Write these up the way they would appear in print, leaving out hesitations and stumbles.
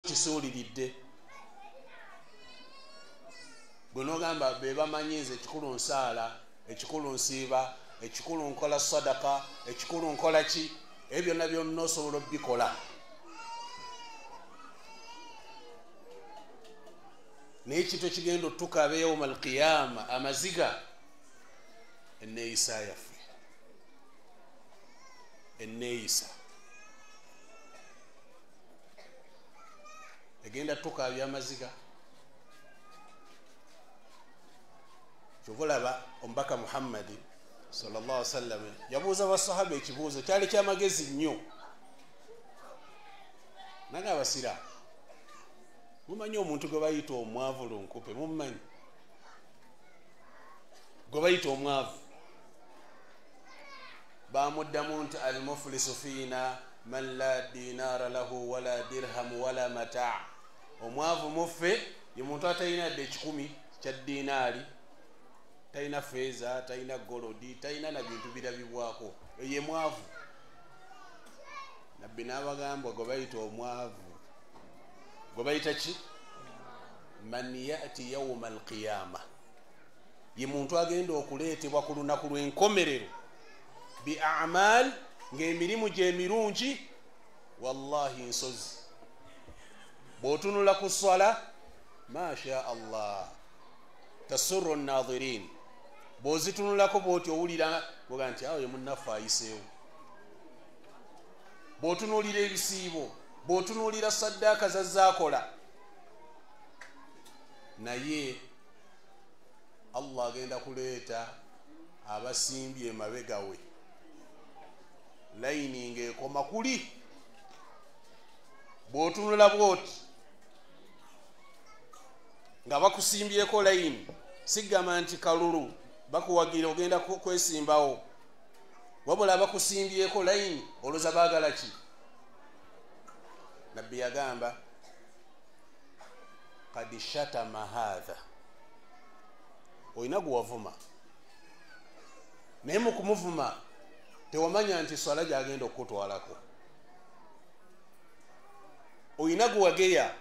Kisuuliridde bwe n'ogamba be bamanyi nze ekikulu nsaala, ekikulu nsiiba, ekikulu nkola sadaka, ekikulu nkola ki, ebyo byonna byonna osobola obbikola. Naye ekintu ekigenda otukaaba yauma alqiyama amaziga enneeyisa yaffe, enneeyisa egenda tukaabya amaziga. Kyova olaba omubaka Muhammadi sallallahu alaihi wasallam yabuuza basahaba ekibuuzo kyali kyamagezi nnyo. Nange abasiraamu mumanyi omuntu gwe bayita omwavu lunkupe, mumanyi gwe bayita omwavu? Bamuddamu nti almuflisu fiina man la dinara lahu wala dirhamu wala mataa. Omwavu muffe ye muntu atalina dde 1,000 kya dinaari, talina feeza, talina golodi, talina na bintu birabibwako, ye mwavu. Nabbi n'abagamba gwe bayita omwavu gwe bayita ki? Man yati yauma alqiyama, ye muntu agenda okuleetebwa ku lunaku lw'enkomerero bi amal, ng'emirimu gye emirungi wallahi nsozi. Bw'otunula ku swala masha Allah tasurru nnadhirin, bw'ozitunulako bw'oti owulira bwoga nti awo ye munnaffe ayiseewo. Bw'otunuulira ebisiibo, bw'otunuulira saddaaka zazaakola, naye Allah agenda kuleeta abasimbye emabega we layini ng'ekoma kuli. Bw'otunula bw'oti nga bakusimbyeko layini, sigamba nti kalulu bakuwagira ogenda kwesimbawo, wabula bakusimbyeko layini olowooza baagala ki? Nabbi yagamba kad shatama hadha, olina gwe wavuma, naye mu kumuvuma tewamanya nti swala gyagenda okukutwalako. Olina gwe wageya,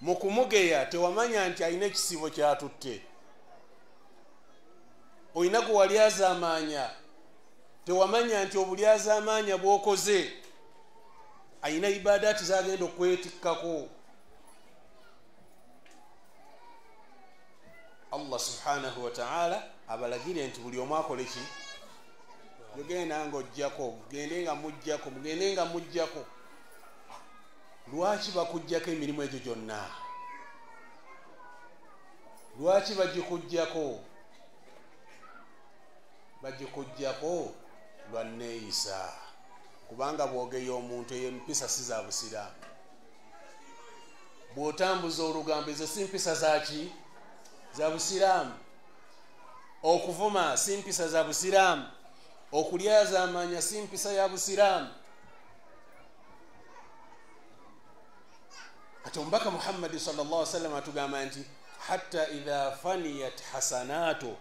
mu kumugeya tewamanya nti alina ekisibo kyatutte. Olina gwe walyazaamaanya, tewamanya nti obulyazaamaanya bw'okoze alina ibadaati zagenda okwetikkako. Allah subhanahu wa ta'ala abalagire nti buli omu akole ki? Mugenda ng'ojjako, mugende nga mujjako, mugende nga mujjako. Lwaki bakujjako emirimu egyo gyonna? Lwaki bagikujjako? Bagikujjako lwa nneeyisa, kubanga bw'ogeya omuntu eyo empisa si za busiraamu. Bw'otambuza olugambo ezo si mpisa za ki? Za busiraamu. Okuvuma si mpisa za busiraamu. Okulyazaamaanya si mpisa ya busiraamu. Kati omubaka Muhammadi sallallahu alaihi wasallam atugamba nti hatta idha faniyat hasanaatu,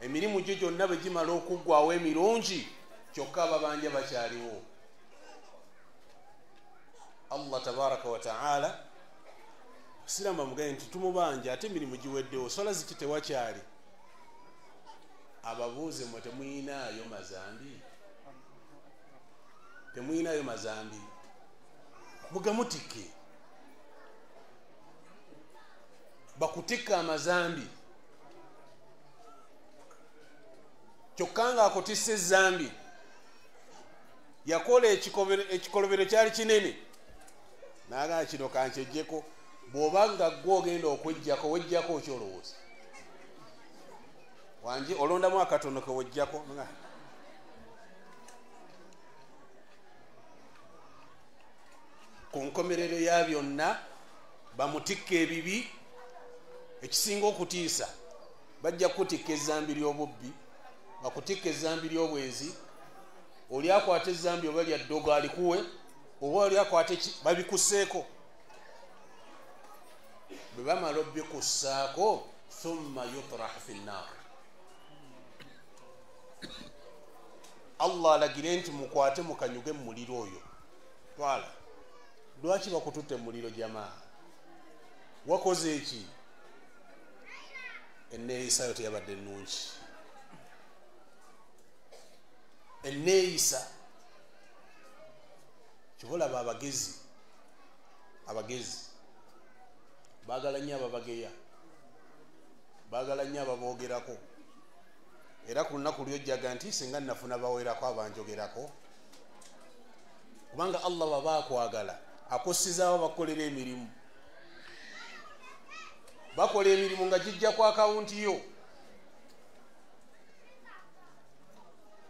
emirimu gyo gyonna bwe gimala okuggwawo emirungi, kyokka ababanja bakyaliwo. Allah tabaraka wa taala abasiraamu bamugambe nti tumubanja ate emirimu giweddewo, swala ziki tewakyali. Ababuuze mwe temuyinaayo mazambi? Temuyinaayo mazambi? Mugamutikke, bakutikka amazambi, kyokka ng'akutisse ezambi yakola ekikolobero kyali kinene, n'agamba kino kankyejjeko. Bw'oba nga ggwe ogenda okwejjako, wejjako okyolowooza wangi olondamu akatono ke wejjako. Ku nkomerero ya byonna bamutikka ebibi. Ekisinga okutiisa, bajja kukutikka ezambi ly'obubbi, bakutikka ezambi ly'obwenzi, oli akwata ezambi oba lya ddogo alikuwe, oba oli akwata babikuseeko. Bwe bamala obikussaako thumma yutrah fi nnar, Allah alagire nti mukwate mukanyuge mu muliro oyo, twala. Lwaki bakututte muliro jamaa? Wakoze eki? Enneeyisa yo teyabadde nnungi. Enneeyisa kibolaba abagezi, abagezi baagala nnyo ababageya, baagala nnyo ababoogerako. Era ku lunaku lyojjaga nti singa nafuna bawerako abanjogerako, kubanga Allah baba akwagala akussizaawo bakukolera emirimu, bakola emirimu nga gijja ku akawunti yo,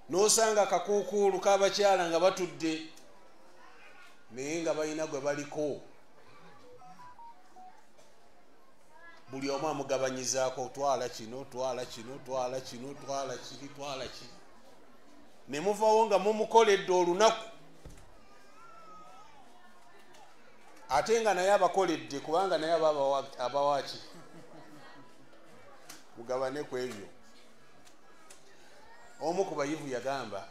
n'osanga akakuukuulu k'abakyala nga batudde naye nga balina gwe baliko, buli omu amugabanyizaako, twala kino, twala kino, twala kino, twala kiri, twala kiri, ne muvawo nga mumukoledde olunaku, ate nga naye abakoledde, kubanga naye abawaaki mugabane ku ebyo. Omu ku bayivu yagamba,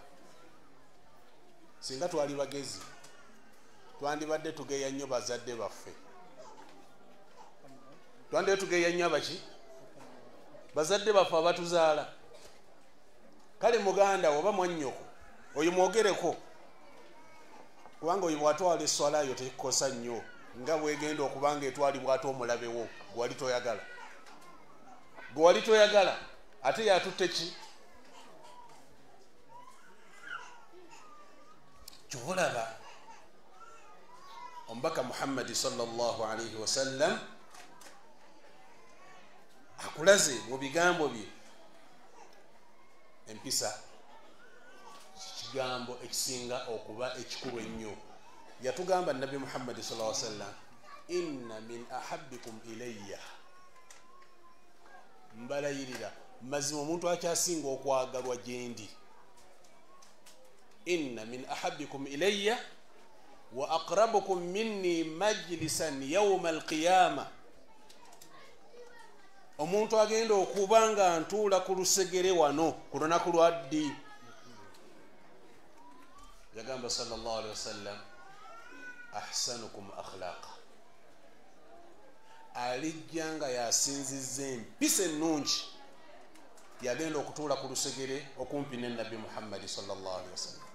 singa twali bagezi twandibadde tugeya nnyo bazadde baffe, twandibadde tugeya nnyo abaki bazadde baffe abatuzaala. Kale muganda oba mwannyoko oyo mwogereko, kubanga oyo bw'atwala esswala yo tekikosa nnyo nga bwegenda okubanga etwalibwa ate omulabewo gwewali toyagala, gwewali toyagala ate yatutte ki? Kyolaba omubaka Muhammadi sallallahu alaihi wasallam akulaze mu bigambo bye empisa kigambo ekisinga okuba ekikulu ennyo. Yatugamba Nabbi Muhammadi sallallahu alaihi wasallam, inna min ahabbikum ilayya, mbalayirira mazima omuntu akyasinga okwagalwa gye ndi. Inna min ahabbikum ilayya wa aqrabukum minni majlisan yawma alqiyama, omuntu agenda okuba nga ntuula ku lusegere wano ku lunaku lwa ddi? Yagamba sallallahu alaihi wasallam, ahsanukum akhlaqa, alijja nga yasinzizza empisa ennungi, yagenda okutuula ku lusegere okumpi ne Nabbi Muhammadi sallallahu alaihi wasallam.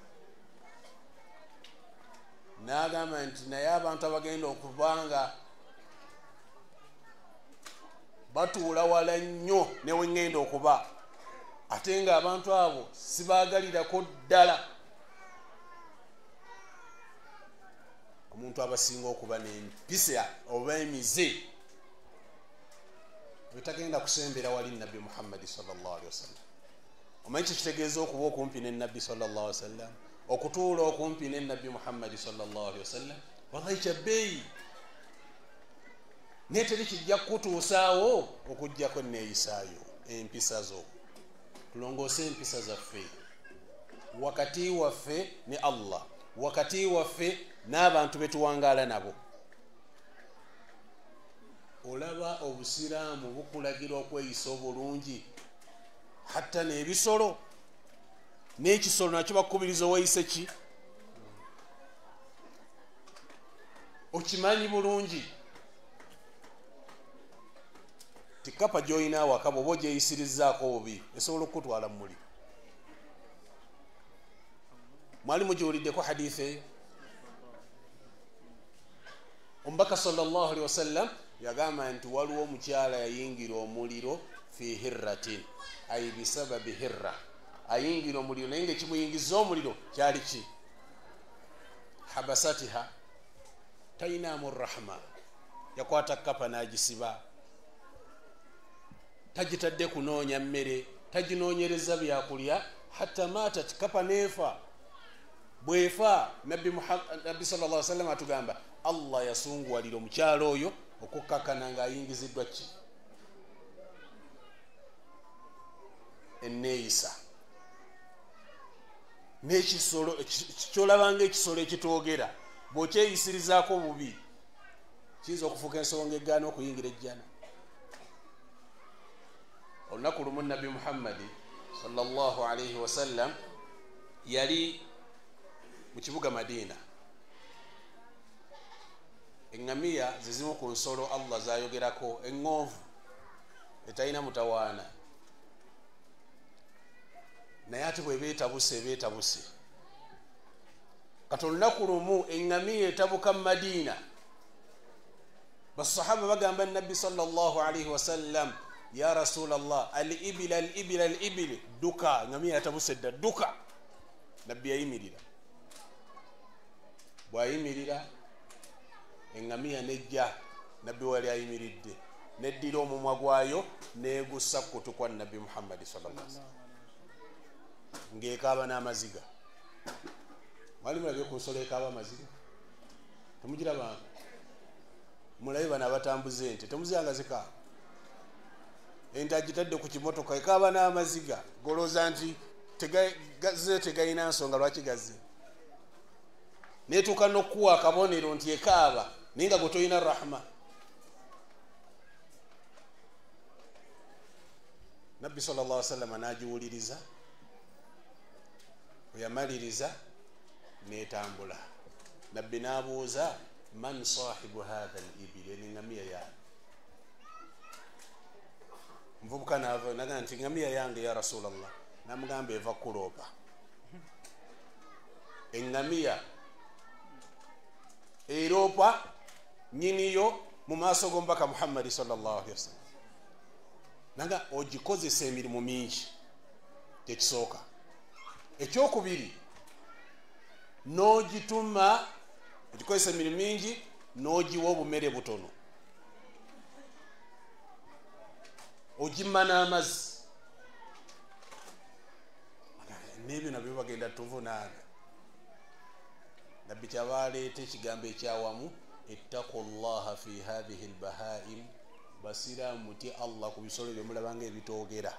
N'agamba nti naye abantu abagenda okubanga batuula wala nnyo ne we ŋŋenda okuba, ate nga abantu abo sibaagalirako ddala. Omuntu abasinga okuba n'empisa oba emize wetagenda kusembera wali Nabbi Muhammadi sallallahu alaihi wasallam. Omanyi kikitegeeza okuba okumpi ne Nabbi sallallahu alaihi wasallam, okutuula okumpi ne Nabbi Muhammadi sallallahu alaihi wasallam? Wallahi kya bbeeyi, naye teri kijja kukutuusaawo okuggyako enneeyisaayo, empisa zo. Tulongoose empisa zaffe wakati waffe ne Allah, wakati waffe n'abantu betuwangaala nabo. Olaba obusiraamu bukulagira okweyisa obulungi hatta n'ebisolo, n'ekisolo nakyo bakukubiriza oweyise ki? Okimanyi bulungi ti kapa gy'olina awaka bw'oba ogyeyisirizaako obubi esobola okukutwala mu muliro. Mwali mugiwuliddeko hadithi eyo? Omubaka sallallahu alaihi wasallam yagamba nti waliwo omukyala yayingira omuliro fi hirratin, ay bisababi hirra, ayingira omuliro naye ng'ekimuyingiza omuliro kyali ki? Habasatiha, tayinaamu rahma, yakwata kapa n'agisiba, tagitadde kunoonya mmere, taginoonyereza byakulya, hatta matat, kapa neefa. Bwefa Nabbi sallallahu alaihi wasallam atugamba Allah yasunguwalira omukyala oyo okukkakana ng'ayingiziddwa ki? Enneeyisa. N'ekisolo kyolabanga ekisolo ekitwogera bw'okyeyisirizaako obubi kiyinza okufuuka ensonga eggaana okuyingira ejjana. Olunaku lumu Nabbi Muhammadi sallallahu alaihi wasallam yali mu kibuga Madiina, Eŋŋamiya zezimu ku nsolo Allah zayogerako, eŋŋonvu etalina mutawaana, naye ate bweba etabuse eba etabuse. Kati olunaku lumu eŋŋamiya etabuka mu Madiina. Basahaba bagamba Nabbi sallallahu alaihi wasallam, ya Rasulallah, al ibil al ibil al ibil, dduka, eŋŋamiya yatabuse dda, dduka. Nabbi yayimirira. Bw'ayimirira eŋŋamiya nejja, Nabbi wali ayimiridde, neddira omumwa gwayo neegussa ku kutu kwa Nabbi Muhammadi sallallahu alaihi wasallam, ng'ekaaba n'amaziga. Mwali mulabye ku nsolo ekaaba amaziga? Temugirabanga? Mulabe bano abatambuza ente, temuziranga zikaaba? Ente agitadde ku kimotoka ekaaba n'amaziga, golooza nti gazze tegayina nsonga lwaki gazze. Neetuuka n'okuwa akabonero nti ekaaba, naye nga gwe tolina rahma. Nabbi sallallahu alaihi wasallam n'agiwuliriza, bwe yamaliriza n'etambula. Nabbi n'abuuza, man sahibu hatha al-ibil, eno eŋŋamiya yange. Omuvubuka n'ava n'agamba nti ŋŋamiya yange ya Rasulallah. N'amugamba eva kuloopa. Eŋŋamiya eroopa nnyiniyo mu maaso g'omubaka Muhammadi sallallahu alaihi wasallam. Nanga ogikozesa emirimu mingi, tekisooka. Ekyokubiri, n'ogituma, ogikozesa emirimu mingi, n'ogiwa obumere butono, ogimma n'amazzi. N'ebyo nabyo bagenda tuvunaana. Nabbi kyava aleeta ekigambo ekyawamu, ittaqu llaha fi hadhihi lbahaim, basiraamu mutye Allah ku bisolo bye mulabanga ebitoogera.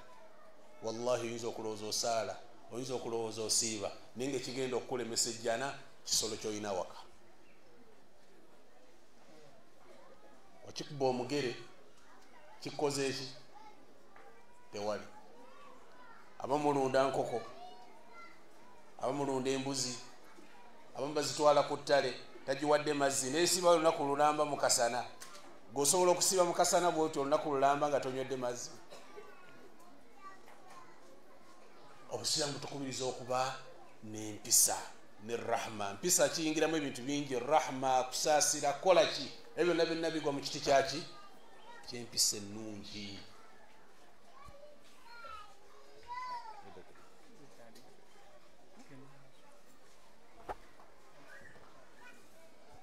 Wallahi oyinza okulowooza osaala, oyinza okulowooza osiiba, naye nga ekigenda okukulemesa ejjana kisolo ky'olina waka. Okikuba omugere kikoze eki? Tewali. Abamulunda nkoko, abamulunda embuzi, abamu bazitwala ku ttale, tagiwadde mazzi, neesiba olunaku lulamba mu kasana. Gweosobola okusiba mu kasana bw'otyo olunaku lulamba nga tonywedde mazzi? Obusiraamu butukubiriza okuba n'empisa ne rahma. Mpisa kiyingiramu ebintu bingi, rahma, kusaasira, kukola ki, ebyo byonna byonna bigwa mu kiti kyaki? Ky'empisa ennungi.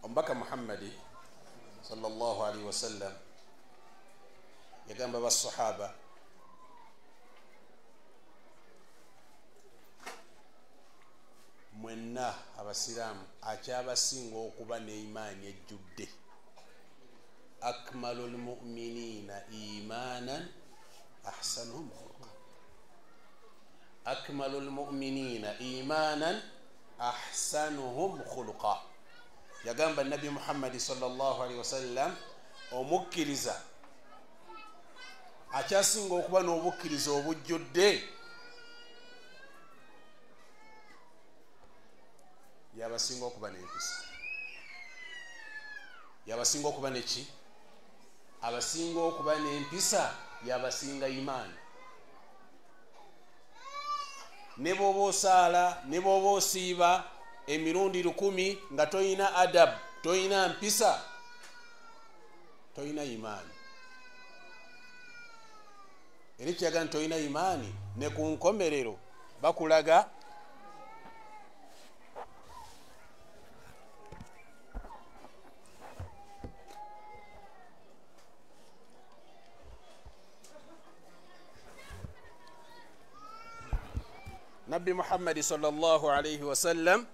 Omubaka Muhammadi sallallahu alaihi wasallam yagamba basahaba, mwenna abasiraamu akyabasinga okuba n'eimaani ejjudde, akmalu lmuminina imanan ahsanuhum khuluqa, akmalu lmuminina imanan ahsanuhum khuluqa. Yagamba Nabbi Muhammadi sallallahu alaihi wasallam, omukkiriza akyasinga okuba n'obukkiriza obujjudde yabasinga okuba n'empisa, yabasinga okuba neki? Abasinga okuba n'empisa yabasinga imaani. Ne bw'oba osaala, ne bw'oba osiiba emirundi 1000 nga toyina adab, toyina mpisa, toyina imaani. Era ekiraga nti toyina imaani, ne ku nkomerero bakulaga Nabbi Muhammadi sallallahu alaihi wasallam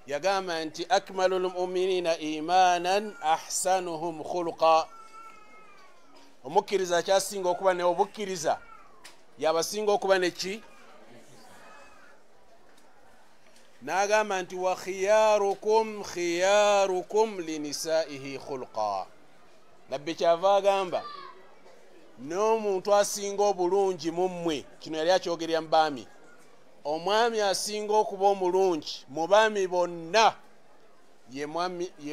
yagamba nti akmalu lmuminina imanan ahsanuhum khuluqa. Omukkiriza akyasinga okuba ne obukkiriza yabasinga okuba neki? N'agamba nti wa khiyarukum khiyarukum linisaihi khuluqa. Nabbi kyava agamba n'omuntu asinga obulungi mu mmwe, kino yali akyogerera mu baami, omwami asinga okuba omulungi mu baami bonna ye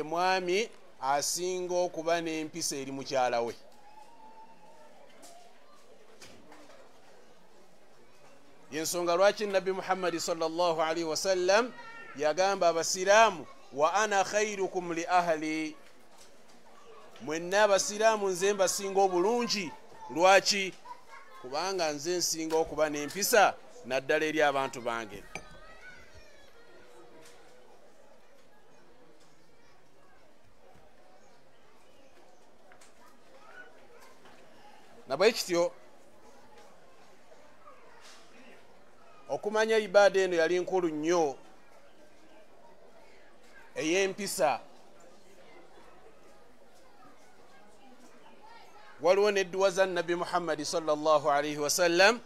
mwami asinga okuba n'empisa eri mukyala we. Yensonga lwaki Nabbi Muhammadi sallallahu alaihi wasallam yagamba abasiraamu wa ana khairukum li ahli, mwenna abasiraamu nze mbasinga obulungi. Lwaki? Kubanga nze nsinga okuba n'empisa naddala eri abantu bange. Nabwe kityo okumanya ibaada eno yali nkulu nnyo ey'empisa. Waliwo n'edduwa za Nabbi Muhammadi sallallahu alaihi wasallam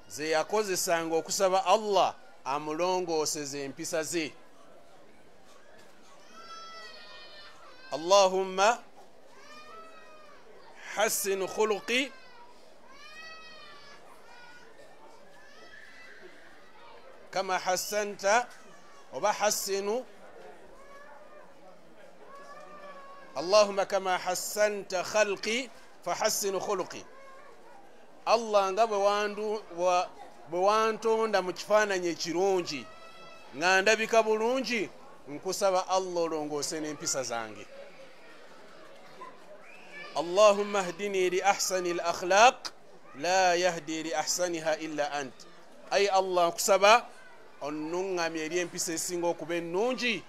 ze yakozesanga okusaba Allah amulongooseze empisa ze. Allahumma hassin khuluqi kama hassanta oba hassinu, Allahumma kama hassanta khalqi fahassin khuluqi. Allah nga bwe wantonda mu kifaananyi ekirungi nga ndabika bulungi, nkusaba Allah olongoose n'empisa zange. Allahumma hdini li ahsani al-akhlaq la yahdi li ahsaniha illa ant. Ayi Allah, nkusaba onnuŋŋamye eri empisa esinga okuba ennungi,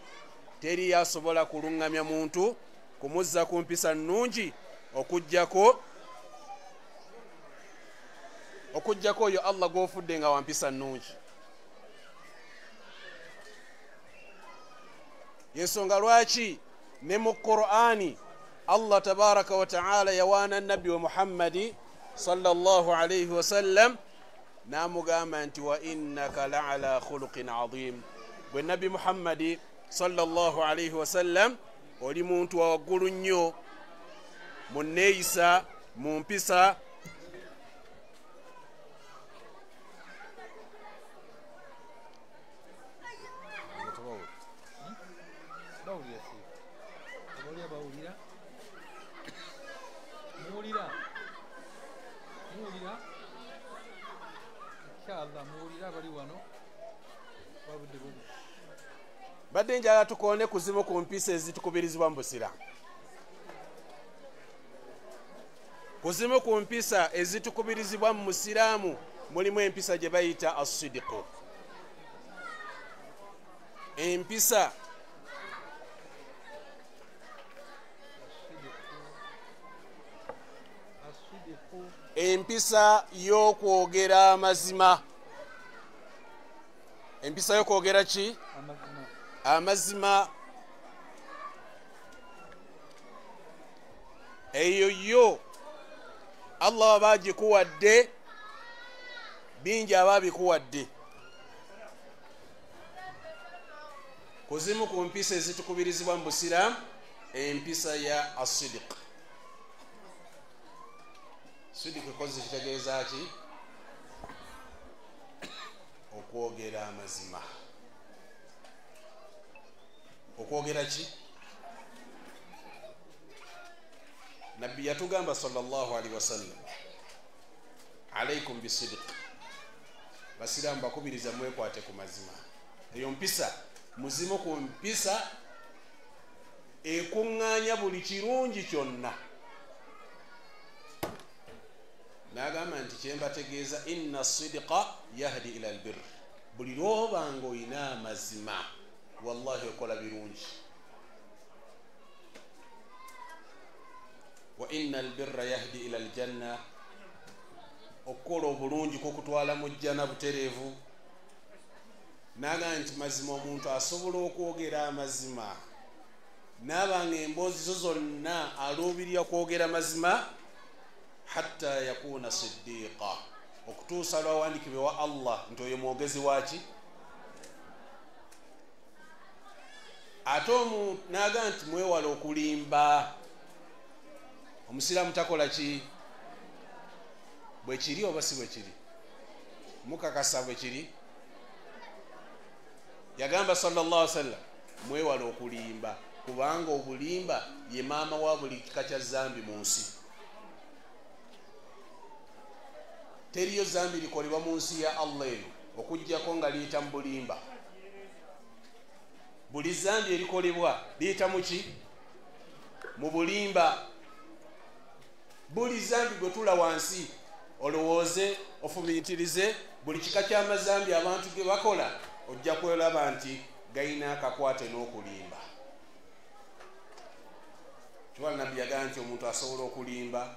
teri yasobola kuluŋŋamya muntu kumuzza ku mpisa nnungi okuggyako oyo Allah gw'ofudde nga wampisa nnungi. Yensonga lwaki ne mu Qur'ani Allah tabaraka wa ta'ala yawaana Nabbi wa Muhammadi sallallahu alayhi wasallam n'amugamba nti wa innaka la'ala khuluqin adhim. Bwe Nabbi Muhammadi sallallahu alayhi wasallam oli muntu wa waggulu nnyo mu nneeyisa, mu mpisa. Badde njagala tukoone ku zimu ku mpisa ezitukubirizibwa mu busiraamu. Ku zimu ku mpisa ezitukubirizibwa mu musiraamu mulimu empisa gye bayita as-sidiqu. Empisa y'okwogera amazima. Empisa y'okwogera ki? Amazima. Eyo yo Allah aba agikuwadde, bingi aba abikuwadde. Ku zimu ku mpisa ezitukubirizibwa mu busiraamu empisa ya as-sidiq. Sidiq ekoze kitegeeza ki? Okwogera amazima. Okwogera ki? Nabbi yatugamba sallallahu alaihi wasallam, alaikum bisidiq. Basiraamu bakubiriza mwekwate ku mazima. Eyo mpisa, muzimu ku mpisa ekuŋŋaanya buli kirungi kyonna. N'agamba nti kyembategeeza inna sidiqa yahdi ila albir. Buli lw'obanga oyina amazima wallahi okola birungi. Wa inna albirra yahdi ila aljanna, okukola obulungi kukutwala mu jjana butereevu. N'agamba nti mazima omuntu asobola okwogera amazima n'abanga emboozi zo zonna aluubirira kwogera mazima hatta yakuna siddiqa, okutuusa lwawandikibwe wa Allah nti oyo mwogezi waki. Ate n'agamba nti mwewale okulimba. Omusiraamu takola ki? Bwe kiri oba si bwe kiri? Mukakasa bwe kiri? Yagamba sallallahu alaihi wasallam mwewale okulimba. Kubanga obulimba ye maama wa buli kika kya zambi mu nsi. Teriyo zambi likolebwa mu nsi ya Allah eno okuggyako nga liyita mu bulimba. Buli zambi erikolebwa liyita mu ki? Mu bulimba. Buli zambi gwe tula wansi olowooze ofumiitirize buli kika ky'amazambi abantu ge bakola, ojja kwelaba nti gayina akakwate n'okulimba. Kiwala Nabbi yagamba nti omuntu asobola okulimba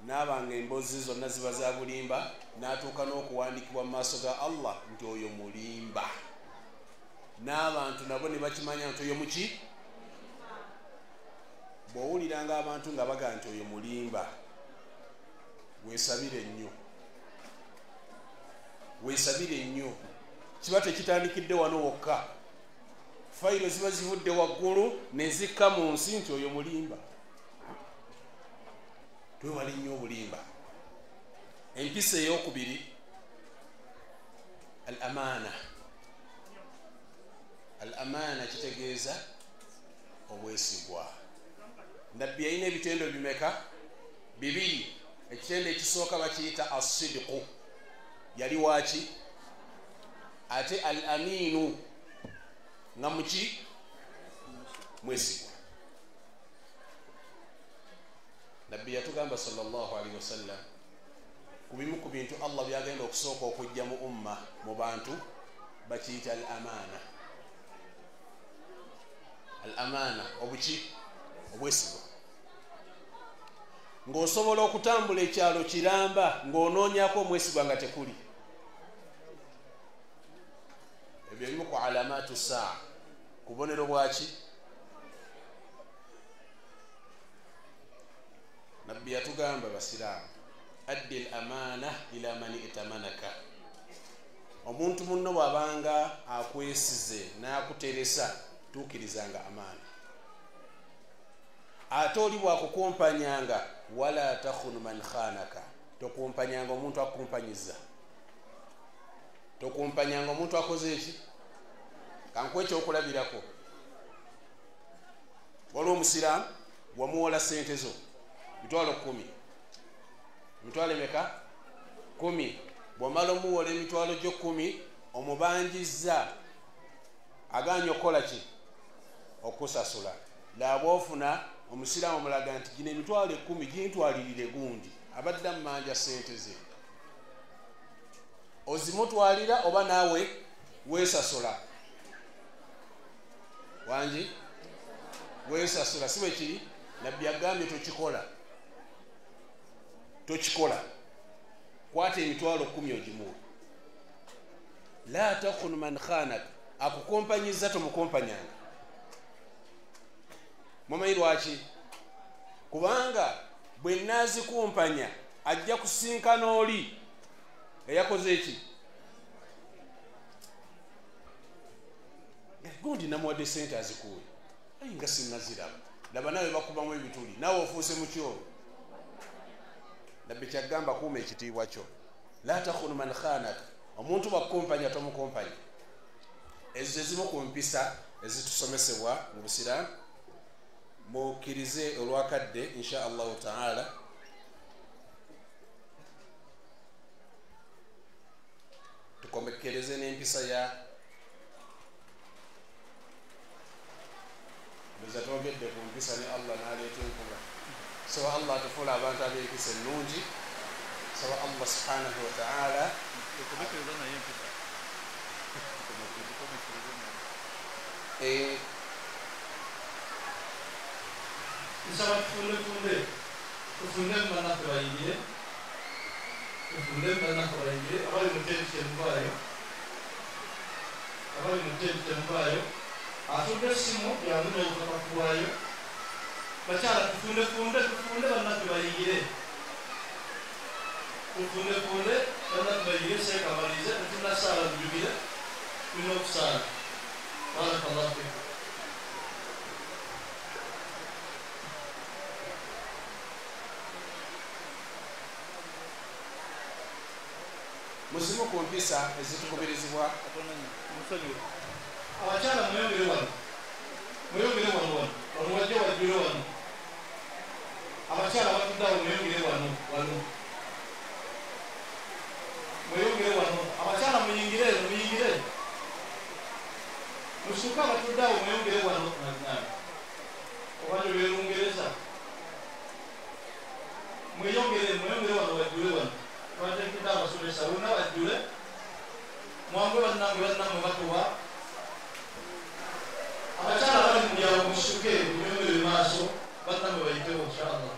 n'abanga emboozi zonna ziba za bulimba, n'atuuka n'okuwandiikibwa mu maaso ga Allah nti oyo mulimba, n'abantu nabo ne bakimanya nti oyo muki. Bw'owuliranga abantu nga bagamba nti oyo mulimba, weesabire nnyo, weesabire nnyo. Kiba tekitandikidde wano wokka, fayiro ziba zivudde waggulu ne zikka mu nsi nti oyo mulimba. Twewale nnyo obulimba. Empisa ey'okubiri, al amaana. Al amaana kitegeeza obwesigwa. Nabbi yalina ebitendo bimeka? Bibiri. Ekitendo ekisooka bakiyita as-sidqu, yali waaki? Ate al aminu nga muki? Mwesigwa. Nabbi yatugamba sallallahu alaihi wasallam ku bimu ku bintu Allah byagenda okusooka okujja mu umma, mu bantu, bakiyita al amaana. Al amaana obuki? Obwesigwa. Ng'osobola okutambula ekyalo kiramba ng'onoonyako omwesigwa nga tekuli. Ebyo ebimu ku alamatu saa, kubonero bwaki? Nabbi yatugamba basiraamu, addi al amaana ila man itamanaka. Omuntu munno bw'abanga akwesize n'akuteresa, tuukirizanga amaana. Ate oli bw'akukumpanyanga, wala takhunu man khanaka, tokumpanyanga omuntu akukumpanyiza, tokumpanyanga omuntu akoze eki. Kankuwe ekyokulabirako. Waliwo omusiraamu wamuwola ssente zo mitwalo 10, emitwalo emeka? 10. Bw'omala omuwola emitwalo gyo 10, omubanjizza agaanye okukola ki? Okusasula. Laba ofuna omusiraamu omulaga nti gino emitwalo 10 gintwalirire gundi abadde ammanja ssente ze, ozimutwalira oba naawe weesasula? Wangi weesasula, si bwe kiri? Nabbi agambye tokikola, tokikola. Kwata emitwalo 10 ogimuwe. La takhunu man khanak, akukompanyiza tomukompanyanga. Mumanyi lwaki? Kubanga bwe naazikumpanya ajja kusinkana oli eyakoze eki? Gundi namuwadde sente azikuwe, ayi nga sinnaziraba. Laba naawe bakubamu ebituli, naawe ofuuse mukyolo. Nabbi kyagamba kuuma ekitiibwa kyo. La takhunu man khanak, omuntu bwakukumpanya tomukumpanya. Ezo ezimu ku mpisa ezitusomesebwa mu busiraamu. Mukkirize olwakadde insha Allahu taala. Tukomekkereze n'empisa ya ndoza twogedde ku mpisa ne Allah n'aleeta enkola. Saba Allah atufuule abantu ab'empisa ennungi. Saba Allah subhanahu wa taala tukomekkereze naye empisa. Nsaba tufundefunde, tufunde bannaffe bayingire, tufunde bannaffe bayingire. Abali mu tenti temuvaayo, abali mu tenti temuvaayo. Atudde essimu yangu n'obukakafu bwayo. Bakyala tufundefunde, tufunde bannaffe bayingire, tufundefunde bannaffe bayingire. Seeka malirize, tetunnasaala, mujjukire tulina okusaala. Barakallahu fikum. Muzimu ku mpisa ezitukubirizibwa. Abakyala mweyongere wano, mweyongere wano wano. Wano wajja wajjule wano. Abakyala batudde awo mweyongere wano wano. Mweyongere wano. Abakyala muyingire muyingire. Musuka batudde awo mweyongere wano. Oba Lungereza. Mweyongere mweyongere wano wajjule wano. Twateekeddwa abasomesa bonna bajjule. Mwangu bannange bannammwe batuwa. Abakyala bali mu byalo musuke mweyongere maaso bannammwe bayitewo inshallah.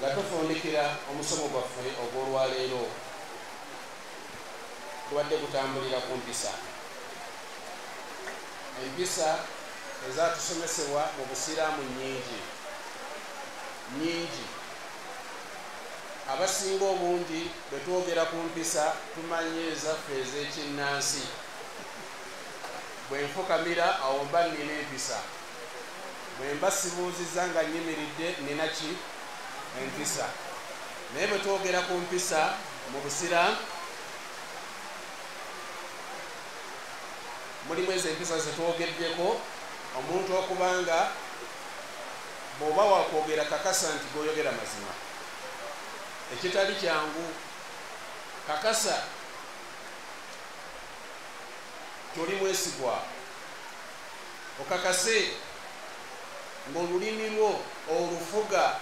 Nga tufundikira omusomo gwaffe ogw'olwaleero tubadde kutambulira ku mpisa. Empisa ezatusomesebwa mu busiraamu nnyingi nnyingi. Abasinga obungi bwe twogera ku mpisa tumanye ezaffe ez'ekinnansi. Bwe nfukamira awo mba nnina empisa, bwe mba sibuuzizza nga nnyimiridde nnina ki? Empisa. Naye bwe twogera ku mpisa mu busiraamu mulimu ezo empisa zetwogeddeko. Omuntu okubanga bw'oba wakwogera kakasa nti g'oyogera mazima, ekitali kyangu. Kakasa toli mwesigwa, okakase ng'olulimi lwo olufuga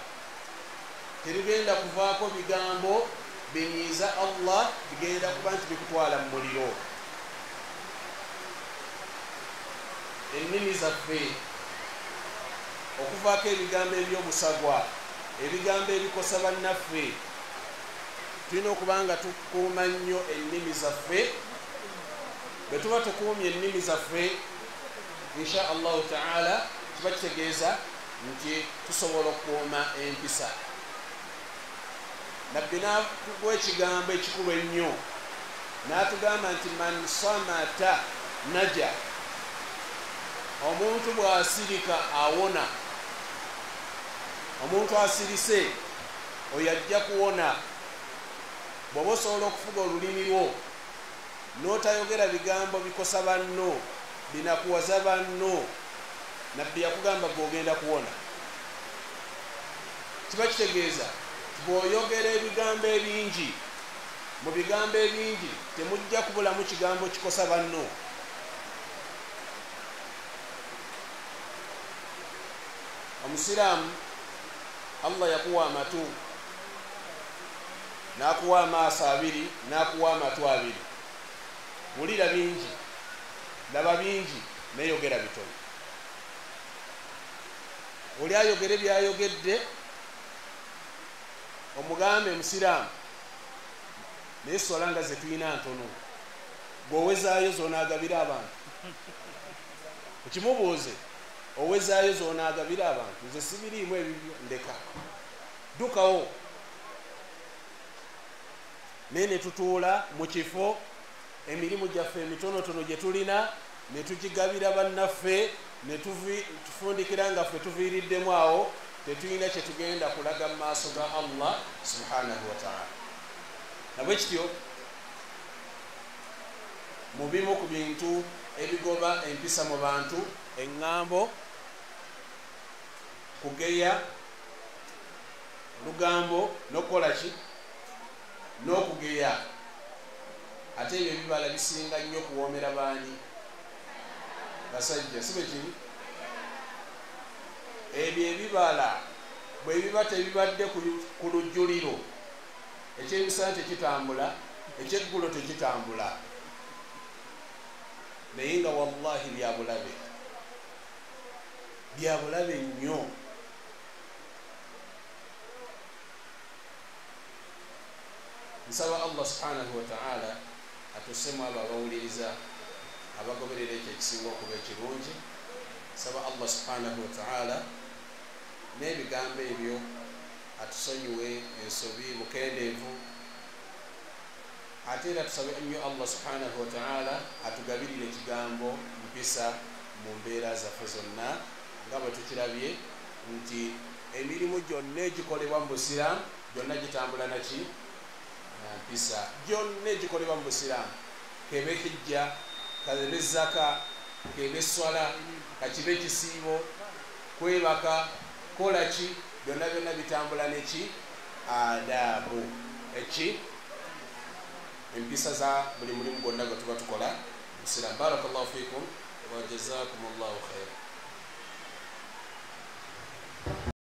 terugenda kuvaako bigambo binyiiza Allah, bigenda kuba nti bikutwala mu muliro. Ennimi zaffe okuvaako ebigambo eby'obusagwa, ebigambo ebikosa bannaffe, tulina okuba nga tukuuma nnyo ennimi zaffe. Bwe tuba tukuumye ennimi zaffe insha Allahu taala kiba kitegeeza nti tusobola okukuuma empisa. Nabbi n'atuwa ekigambo ekikulu ennyo n'atugamba nti man samata naja, omuntu bw'asirika awona. Omuntu asirise oyo ajja kuwona. Bw'oba osobola okufuga olulimi lwo n'otayogera bigambo bikosa banno, binakuwaza banno, Nabbi yakugamba gw'ogenda kuwona. Kiba kitegeeza bw'oyogera ebigambo ebingi, mu bigambo ebingi temujja kubulamu kigambo kikosa banno. Omusiraamu Allah yakuwa amatu, n'akuwa amaaso abiri, n'akuwa amatu abiri. Wulira bingi, laba bingi, naye yogera bitono. Oli ayogere byayogedde omugambe musiraamu, naye sola nga ze tulina ntono, gw'owezaayo z'onaagabira abantu. Okimubuuze, owezaayo z'onaagabira abantu, nze sibiriimu ebibyo ndeka, ddukawo. Naye ne tutuula mu kifo emirimu gyaffe emitonotono gye tulina ne tugigabira bannaffe, ne tufundikira nga ffe tuviiriddemu awo, tetulina kye tugenda kulaga mu maaso ga Allah subhanahu wa taala. Nabwe kityo mu bimu ku bintu ebigoba empisa mu bantu, eŋŋambo, kugeya, olugambo, n'okukola ki? N'okugeya. Ate ebyo ebibala bisinga nnyo kuwoomera baani? Basajja, si bwe kiri? Ebyo ebibala bwe biba tebibadde ku lujjuliro, ekyemisana tekitambula, ekyeggulo tekitambula. Naye nga wallahi byabulabe, byabulabe nnyo. Nsaba Allah subhanahu wa ta'ala atussemu abo abawuliriza abagoberera ekyo ekisinga okuba ekirungi. Nsaba Allah subhanahu wa ta'ala n'ebigambo ebyo atusonyiwe ensobi bukendeevu. Ate era tusabe nnyo Allah subhanahu wa ta'ala atugabirire ekigambo mpisa mu mbeera zaffe zonna, nga bwe tukirabye nti emirimu gyonna egikolebwa mu busiraamu gyonna gitambula naki? Na mpisa. Gyonna egikolebwa mu busiraamu, kebe hijja, kebe zaka, kebe swala, kakibe kisiibo, kwebaka, kola ki, byonna byonna bitambula neki? Adabu. Eki? Empisa za buli mulimu gwonna gwe tuba tukola busiraamu. Barakallahu fikum wa jazakumullahu khaira.